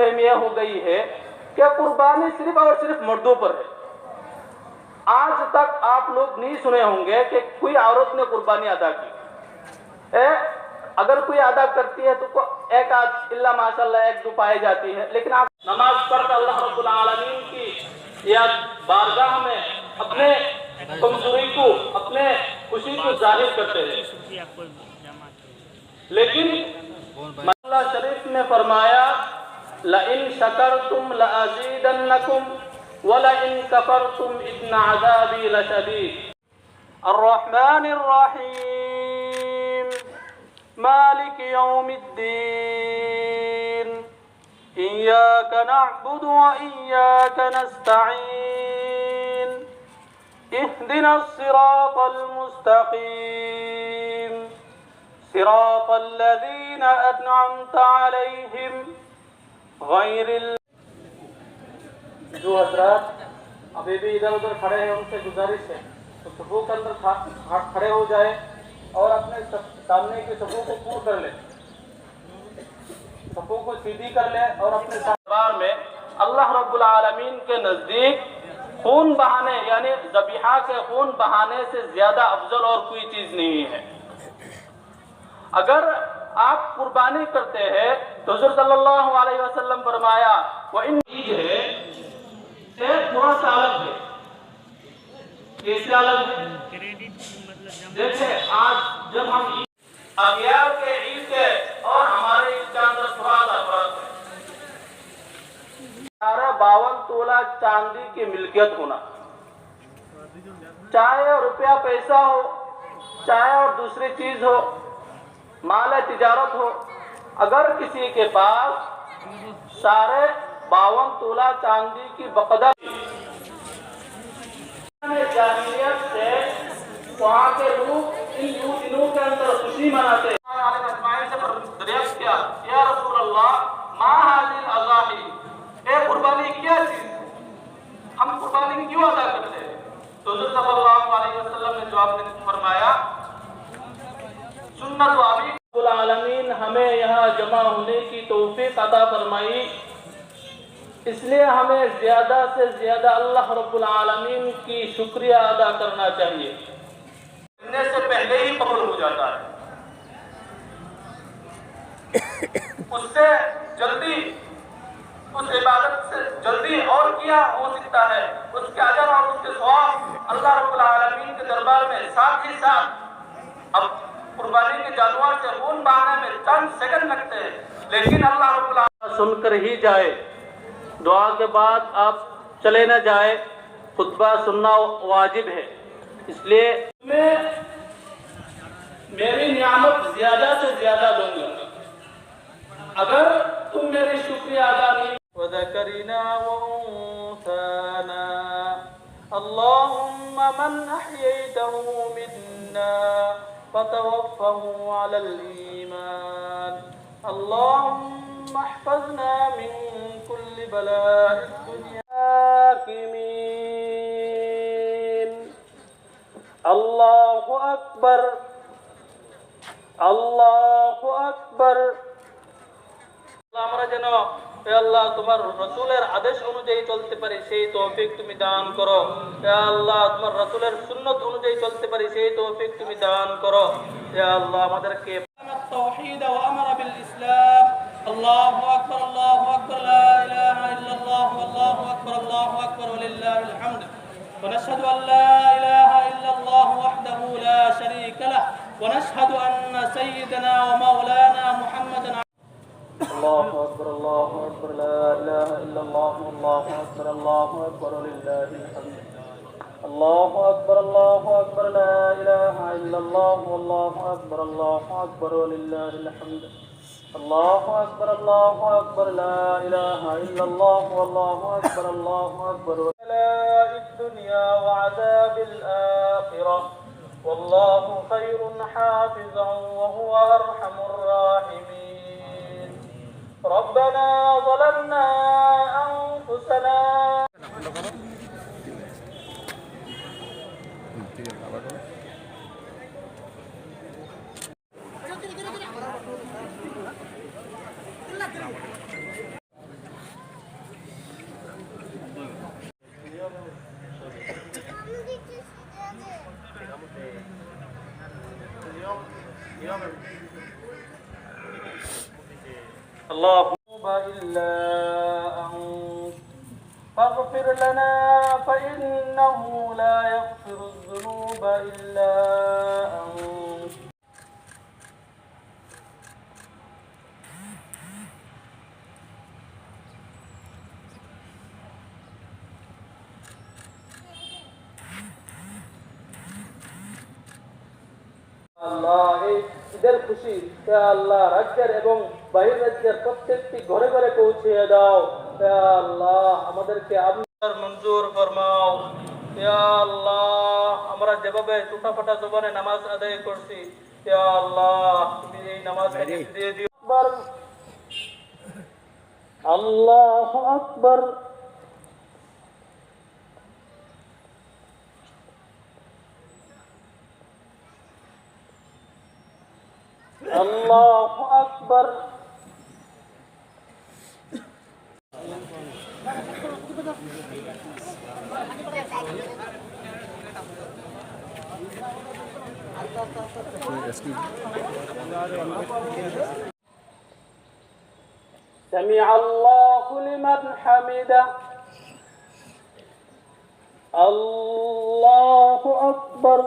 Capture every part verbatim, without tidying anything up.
में हो गई है कि कुर्बानी सिर्फ और सिर्फ मर्दों पर है। आज तक आप लोग नहीं सुने होंगे कि कोई औरत ने कुर्बानी अदा की। ए, अगर कोई अदा करती है तो को-, एक आध, इल्ला माशाल्लाह, एक दो पाई जाती है, लेकिन आप नमाज पढ़कर अल्लाह रब्बुल आलमीन की या बारगाह में अपने कमजोरी को, अपने खुशी को जाहिर करते हैं। लेकिन अल्लाह शरीफ ने फरमाया, "लइन शकरतुम लअज़ीदन्नकुम व लइन कफरतुम इन्न अज़ाबी लशदीद।" الرحمن الرحيم. مالك يوم الدين. إياك نعبد وإياك نستعين. اهدنا الصراط المستقيم. صراط الذين أنعمت عليهم غير ال- जो हजरात अभी भी इधर उधर खड़े हैं, उनसे गुजारिश है, तो सफों के अंदर खा-, खा-, खड़े हो जाए और अपने स-, सामने के सफों को पूर्ण कर ले, सफों को सीधी कर ले और अपने सा- दरबार में अल्लाह रब्बुल आलमीन के नज़दीक खून बहाने, यानी ज़बीहा के खून बहाने से ज़्यादा अफजल और कोई चीज़ नहीं है। अगर आप कुर्बानी करते हैं, तो हुजूर सल्लल्लाहु अलैहि वसल्लम फरमाया, "वो इन ईद है, ये थोड़ा सा अलग है।" कैसे अलग है? देखिए, आज जब हम ईद, अगियार के ईद है और हमारे ईद का अंदर थोड़ा सा फर्क है। साढ़े बावन तोला चांदी की मिल्कियत होना, चाहे वो रुपया पैसा हो, चाहे और दूसरी चीज हो, माल तिजारत हो, अगर किसी के पास साढ़े बावन तोला चांदी की बकदर जाहिलियत से वहाँ के लोग इन दो दिनों के अंदर खुशी मनाते हैं। अजमाइन से दरियाफ्त किया, या रसूल अल्लाह, मा हाजिल अजाही, ए कुर्बानी क्या चीज है? हम कुर्बानी क्यों अदा करते हैं? तो हुजूर सल्लल्लाहु अलैहि वसल्लम ने जवाब में फरमाया, सुन्नत अबी। रब्बुल आलमीन हमें यहाँ जमा होने की तौफीक अता फरमाई, इसलिए हमें ज्यादा से ज्यादा अल्लाह रब्बुल आलमीन की शुक्रिया अदा करना चाहिए। करने से पहले ही कबूल हो जाता है। उससे जल्दी, उस इबादत से जल्दी और क्या हो सकता है? उसके अजर और उसके सवाब अल्लाह रब्बुल आलमीन के दरबार में। साथ ही साथ, अब कुर्बानी के जानवर से खून बहाने में चंद सेकंड लगते हैं, लेकिन अल्लाह रब्बुल आलमीन सुनकर ही जाए, दुआ के बाद आप चले ना जाए, खुतबा सुनना वाजिब है। इसलिए मैं मेरी नियामत ज्यादा से ज्यादा दूंगा। अगर तुम मेरी शुक्रिया अदा नहीं। وذكرنا وأنثانا. اللهم من أحييته منا فتوفه على الإيمان. اللهم احفظنا من كل بلاء الدنيا. آمين. الله أكبر. الله أكبر. আল্লাহ, আমরা যেন, হে আল্লাহ, তোমার রসুলের আদেশ অনুযায়ী চলতে পারি, সেই তৌফিক তুমি দান করো। হে আল্লাহ, তোমার রসুলের সুন্নত অনুযায়ী চলতে পারি, সেই তৌফিক তুমি দান করো। হে আল্লাহ, আমাদেরকে التوحيد وأمر بالإسلام. الله أكبر، الله أكبر، لا إله إلا الله، والله أكبر، الله أكبر، ولله الحمد. ونشهد أن لا إله إلا الله وحده لا شريك له، ونشهد أن سيدنا ومولانا محمدا. الله أكبر، الله أكبر، لا إله إلا الله، والله أكبر، الله أكبر، ولله الحمد. الله أكبر، الله أكبر، لا إله إلا الله، والله أكبر، الله أكبر، ولله الحمد. الله أكبر، الله أكبر، لا إله إلا الله، والله أكبر، الله أكبر. بلاء الدنيا وعذاب الآخرة، والله خير حافظا وهو أرحم الراحمين. ربنا ظلمنا أنفسنا. الله إلا أنت فاغفر لنا فإنه لا يغفر الذنوب إلا أنت. আল্লাহ, এই ঈদের খুশি, ইয়া আল্লাহ, রাজ্যের এবং বাহির রাজ্যের প্রত্যেকটি ঘরে ঘরে পৌঁছিয়ে দাও। ইয়া আল্লাহ, আমাদেরকে আপনার মঞ্জুর ফরমাও। ইয়া আল্লাহ, আমরা যেভাবে টুটাফাটা জবানে নামাজ আদায় করছি, ইয়া আল্লাহ, তুমি এই নামাজটাকে ফিরিয়ে দিও। আকবার। আল্লাহু আকবার। আল্লাহু আকবার। سمع الله لمن حمده. الله أكبر.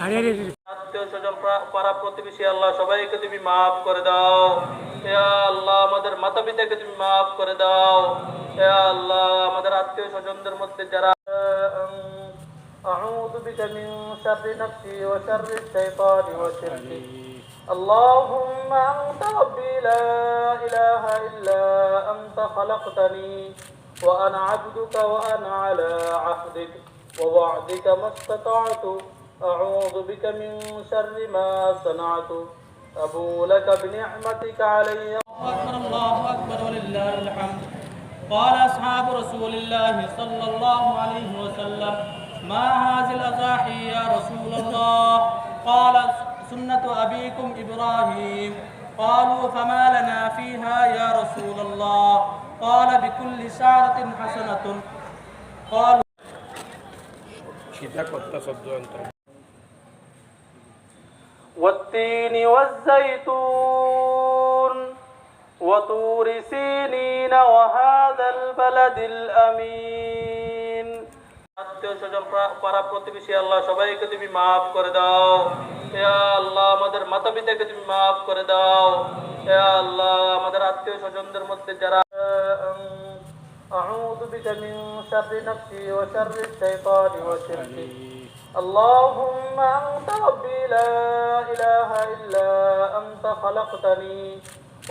আরে, আরে, আরে। আত্মীয় স্বজন, পা-, পাড়া প্রতিবেশী, আল্লাহ, সবাইকে তুমি মাফ করে দাও। ইয়া আল্লাহ, আমাদের মাতা পিতাকে তুমি মাফ করে দাও। ইয়া আল্লাহ, আমাদের আত্মীয় স্বজনদের মধ্যে যারা, أعوذ بك من شر نفسي وشر الشيطان وشركه. اللهم أنت ربي لا إله إلا أنت خلقتني وأنا عبدك وأنا على عهدك ووعدك ما استطعت. أعوذ بك من شر ما صنعت. أبوء لك بنعمتك علي. الله أكبر، الله أكبر، ولله الحمد. قال أصحاب رسول الله صلى الله عليه وسلم: ما هذه الأضاحي يا رسول الله؟ قال: سنة أبيكم إبراهيم. قالوا: فما لنا فيها يا رسول الله؟ قال: بكل شعرة حسنة. قالوا. সিধা কথা শব্দ অন্তর। والتين والزيتون وطور سينين وهذا البلد الأمين. আত্মীয় স্বজন, প্রা-, পাড়া প্রতিবেশী, আল্লাহ, সবাইকে তুমি মাফ করে দাও। ইয়া আল্লাহ, আমাদের মাতা পিতাকে তুমি মাফ করে দাও। ইয়া আল্লাহ, আমাদের আত্মীয় স্বজনদের মধ্যে যারা أعوذ بك من شر نفسي وشر الشيطان وشركه. اللهم أنت ربي لا إله إلا أنت خلقتني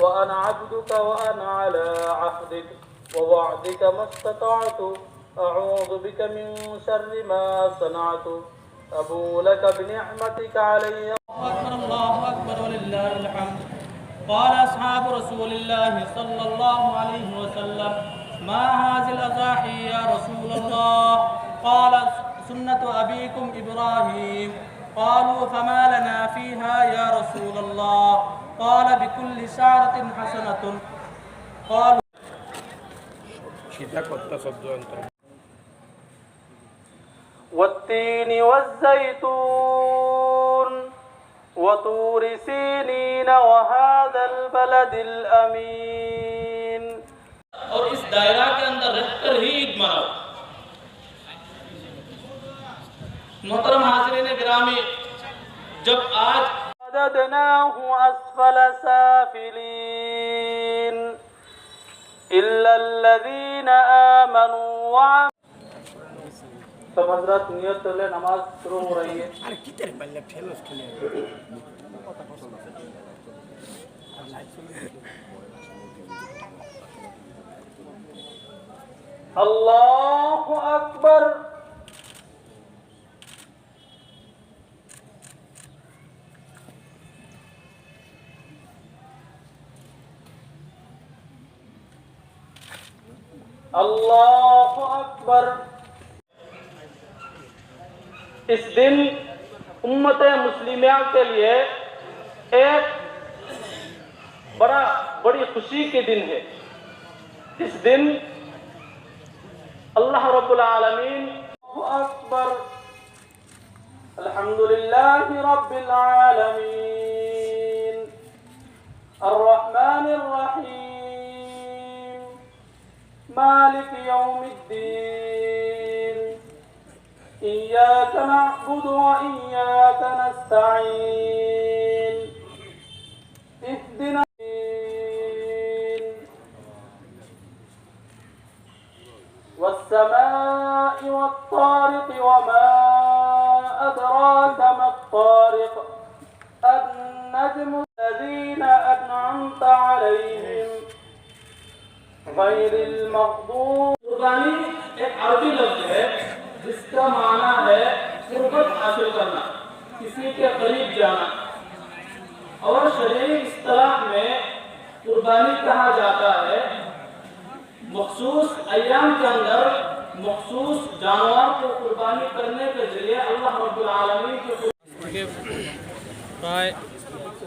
وأنا عبدك وأنا على عهدك ووعدك ما استطعت. أعوذ بك من شر ما صنعت. أبوء لك بنعمتك علي. الله أكبر، الله أكبر، ولله الحمد. قال أصحاب رسول الله صلى الله عليه وسلم: ما هذه الأضاحي يا رسول الله؟ قال: سنة أبيكم إبراهيم. قالوا: فما لنا فيها يا رسول الله؟ قال: بكل شعرة حسنة. قالوا. সিধা কথা শব্দ অন্তর। والتين والزيتون وطور سينين وهذا البلد الأمين. और इस दायरा के अंदर रहकर ही ईद मनाओ। मोहतरम हाजिरीन गिरामी, जब आज رددناه أسفل سافلين إلا الذين آمنوا وعملوا. तो हजरत नियत ले नमाज शुरू हो रही है। अरे किधर बल्ले ठेलो ठेले। الله أكبر. الله أكبر. इस दिन उम्मत मुस्लिमा के लिए एक बड़ा बड़ी खुशी के दिन है। इस दिन अल्लाह रब्बुल आलमीन। अल्लाहु अकबर। अल्हम्दुलिल्लाहि रब्बिल आलमीन। अर्रहमानिर रहीम। मालिकि यौमिद्दीन। إياك نعبد وإياك نستعين. اهدنا الدين. والسماء والطارق وما أدراك ما الطارق. النجم الذين أنعمت عليهم غير المغضوب। कुर्बानी एक अरबी लफ्ज है जिसका माना है कुर्बत हासिल करना, किसी के करीब जाना। और शरई इस्तिलाह में कुर्बानी कहा जाता है मखसूस अय्याम के अंदर मखसूस जानवर को कुर्बानी करने के जरिए अल्लाह रब्बुल आलमीन के থেকে প্রায়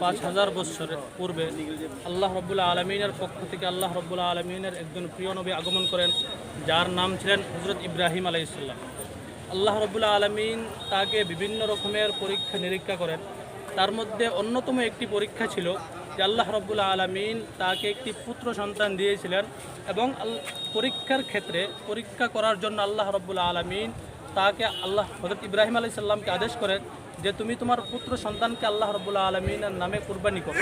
পাঁচ হাজার বছর পূর্বে আল্লাহ রব্বুল আলমিনের পক্ষ থেকে আল্লাহ রব্বুল আলমিনের একজন প্রিয় নবী আগমন করেন, যার নাম ছিলেন হজরত ইব্রাহিম আলাইহিস সালাম। আল্লাহ রব্বুল আলমিন তাকে বিভিন্ন রকমের পরীক্ষা নিরীক্ষা করেন। তার মধ্যে অন্যতম একটি পরীক্ষা ছিল যে আল্লাহ রব্বুল আলমিন তাকে একটি পুত্র সন্তান দিয়েছিলেন এবং আল-, পরীক্ষার ক্ষেত্রে পরীক্ষা করার জন্য আল্লাহ রব্বুল আলমিন তাকে আল্লাহ হজরত ইব্রাহিম আলাইহিস সালামকে আদেশ করেন যে তুমি তোমার পুত্র সন্তানকে আল্লাহ রব্বুল আলমিনের নামে কুরবানি করো।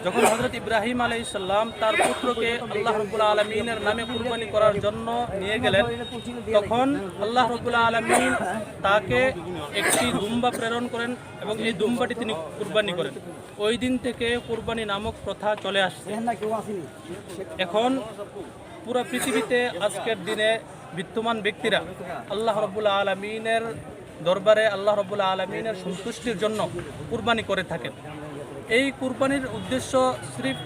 যখন হজরত ইব্রাহিম আলাইহিস সালাম তার পুত্রকে আল্লাহ রব্বুল আলমিনের নামে কুরবানি করার জন্য নিয়ে গেলেন, তখন আল্লাহ রব্বুল আলমিন তাকে একটি দুম্বা প্রেরণ করেন এবং এই দুম্বাটি তিনি কুরবানি করেন। ওই দিন থেকে কুরবানি নামক প্রথা চলে আসছে। এখন পুরো পৃথিবীতে আজকের দিনে বিত্তমান ব্যক্তিরা আল্লাহ রব্বুল আলমিনের দরবারে আল্লাহ রব্বুল আলমিনের সন্তুষ্টির জন্য কুরবানি করে থাকেন। এই কুরবানির উদ্দেশ্য সিরিফ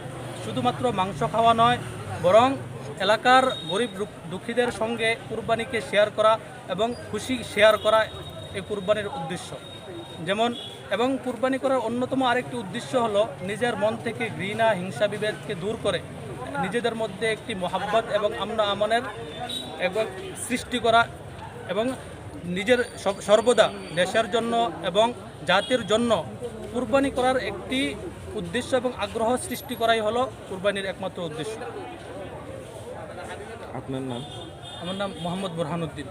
শুধুমাত্র মাংস খাওয়া নয়, বরং এলাকার গরিব রুক-, দুঃখীদের সঙ্গে কুরবানিকে শেয়ার করা এবং খুশি শেয়ার করা এই কুরবানির উদ্দেশ্য। যেমন, এবং কুরবানি করার অন্যতম আরেকটি উদ্দেশ্য হলো নিজের মন থেকে ঘৃণা, হিংসা, বিভেদকে দূর করে নিজেদের মধ্যে একটি মহাব্বত এবং আমন আমানের এবং সৃষ্টি করা এবং নিজের সব-, সর্বদা দেশের জন্য এবং জাতির জন্য কুরবানি করার একটি উদ্দেশ্য এবং আগ্রহ সৃষ্টি করাই হলো কুরবানির একমাত্র উদ্দেশ্য। আপনার নাম? আমার নাম মোহাম্মদ বোরহানুদ্দিন।